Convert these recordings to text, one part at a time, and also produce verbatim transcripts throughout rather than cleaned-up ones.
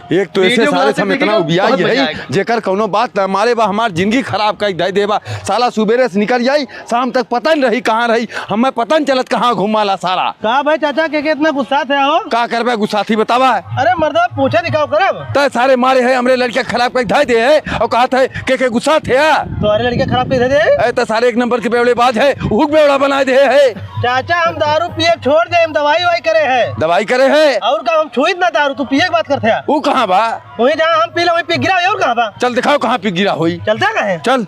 एक तो ऐसे वीडियो सारे बनाते से हम इतना देखेगा, उबियाई बहुत मजा है, आएगा। जेकर कौनो बात ना मारे बा, हमार जिंदगी खराब कर दे देबा। साला सुबेरे से निकल जाई, शाम तक पता नहीं रही कहाँ रही, हमें पता नहीं चलत कहाँ घुमाला साला। का भाई चाचा, के, के इतना गुस्सा थे हो? का करबे गुस्सा थी बतावा? अरे मर्दा, पूछे नहीं का करब? तय सारे मारे है, हमरे लड़का खराब कर धर दे है और कहा थे के, के गुस्सा थे। तो अरे लड़का खराब कर दे। ए, तो सारे एक नंबर के बेवड़ेबाज है, उहुक बेवड़ा बना दे है। चाचा, हम दारू पिए छोड़ दे, हम दवाई वाई करे है। दवाई करे है? और का, हम छुइत ना दारू, तू पिए के बात करते हैं। ऊ कहाँ बा? वहीं जहाँ हम पी ले, वहीं पी गिरा, और कहाँ बा? चल दिखाओ कहाँ पी गिरा होई। चलता कहाँ है? चल।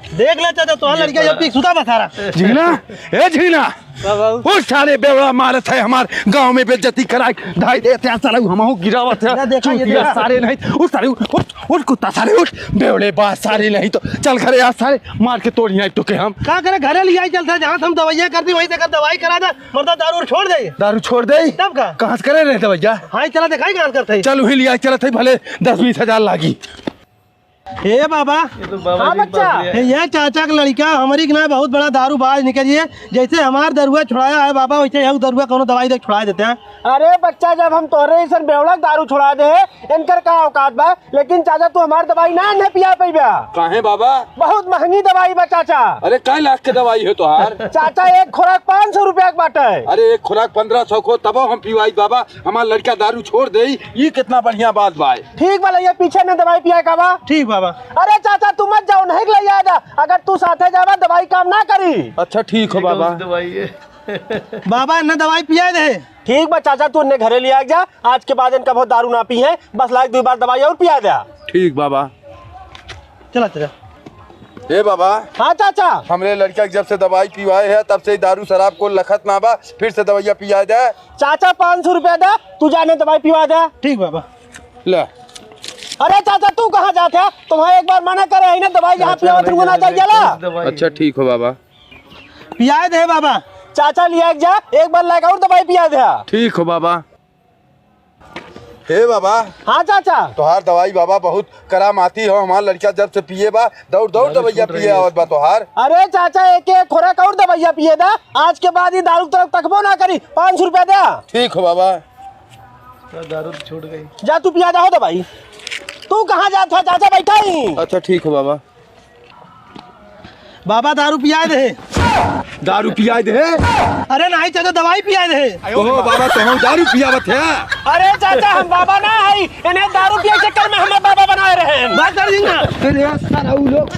देख ले चाचा, तोहार लड़का ये पी सुता बा सारा। झीना, ए झीना। का बाबू? उठ सारे बेवड़ा मारत है, हमार गाँव में बेइज्जती कराई, धाई देते हैं साला, हमहू गिरावत है। ना देखा, ये चूतिया देखा। सारे नहीं, उठ सारे, उठ, उठ कुत्ता सारे, उठ। बेवड़े बात सारे नहीं तो चल घरे आ सारे, मार के तोड़ यहाँ तो के हम। का करे, घरे ले आई चलता, जहाँ से हम दवाइयाँ करती वहीं से कर दवाई करा दे, मर्दा दारू छोड़ दे। दारू छोड़ दे? तब का? कहाँ से करे रहे दवाइया? हाँ, चला देखाई कहाँ से करते हैं। चल वही ले आई चलत है, भले दस बीस हजार लागी। हे बाबा। ये तो बाबा हाँ जी के बच्चा। पास गया। हे, ये चाचा के लड़का हमारी के ना बहुत बड़ा दारूबाज निकल है। जैसे हमार दरुआ छुड़ाया है बाबा, वैसे यहू दरुआ कौनो दवाई दे छुड़ा देते हैं। अरे बच्चा, जब हम तोहरे ऐसन बेवड़ा दारू छुड़ा दे हैं, इनकर का औकात बा? लेकिन चाचा, तू हमार दवाई ना, ना पिया पइबा। काहे बाबा? बहुत महंगी दवाई बा चाचा। अरे, कै लाख के दवाई है तोहार? चाचा, एक खुराक पाँच सौ रुपया के बाटे। अरे, एक खुराक पन्द्रह सौ को, तबो हम पिवाई बाबा। हमार लड़का दारू छोड़ दे, ई कितना बढ़िया बात बा। ठीक बा, लइया पीछे में दवाई पिया का बा। ठीक बाबा। अरे चाचा, तू मत जाओ, नहीं लइया जा। अगर तू साथे जाबा, दवाई काम ना करी। अच्छा, ठीक हो बाबा। दवाई है। बाबा, इन्हें दवाई पिया दे। ठीक बा चाचा, तू इन्हें घरे लिया जा। आज के बाद इनका बहुत दारू ना पी है, बस लायक दो बार दवाई और पिया दे। ठीक बाबा। चला चाचा। ए बाबा। हाँ चाचा। हमरे लड़का के जब से दवाई पिवाए है, तब से ही दारू शराब को लखत ना बा, फिर से दवाइया पिया दे। चाचा, पाँच सौ रुपया दे, तू जाने दवाई पिवा दे। ठीक बाबा। ले। अरे चाचा, तू कहाँ जात है? तुम्हें एक बार मना करे है ना, दवाई जहाँ चाचा, पियावत नहीं रुको ना जाने चाहिए ला। दवाई। अच्छा, ठीक हो बाबा। पियाए दे बाबा। चाचा लिया के जा, एक बार लाके और दवाई पिया दे। ठीक हो बाबा। हे बाबा। हाँ चाचा। तोहार दवाई बाबा बहुत करामाती हो, हमार लड़का जब से पिए बा, दौड़ दौड़ दवाइया पिए आवत बा तोहार। अरे चाचा, एक एक खुराक और दवाइया पिए दा, आज के बाद ये दारू तरफ तकबो ना करी। पाँच सौ रुपया दे। ठीक हो बाबा। दारू तो छूट गई। जा तू पिया दे हो दवाई। तू कहाँ जात है चाचा, बैठा ही। अच्छा, ठीक हो बाबा। बाबा, दारू पियाए दे। दारू पियाए दे? अरे नहीं चाचा, दवाई पियाए दे। ओहो बाबा, तो हम दारू पियावत है। अरे चाचा, हम बाबा ना है, इन्हें दारू पिए चक्कर में हमें बाबा बनाए रहे हैं। बात कर दी ना। अरे सारा उ लोग।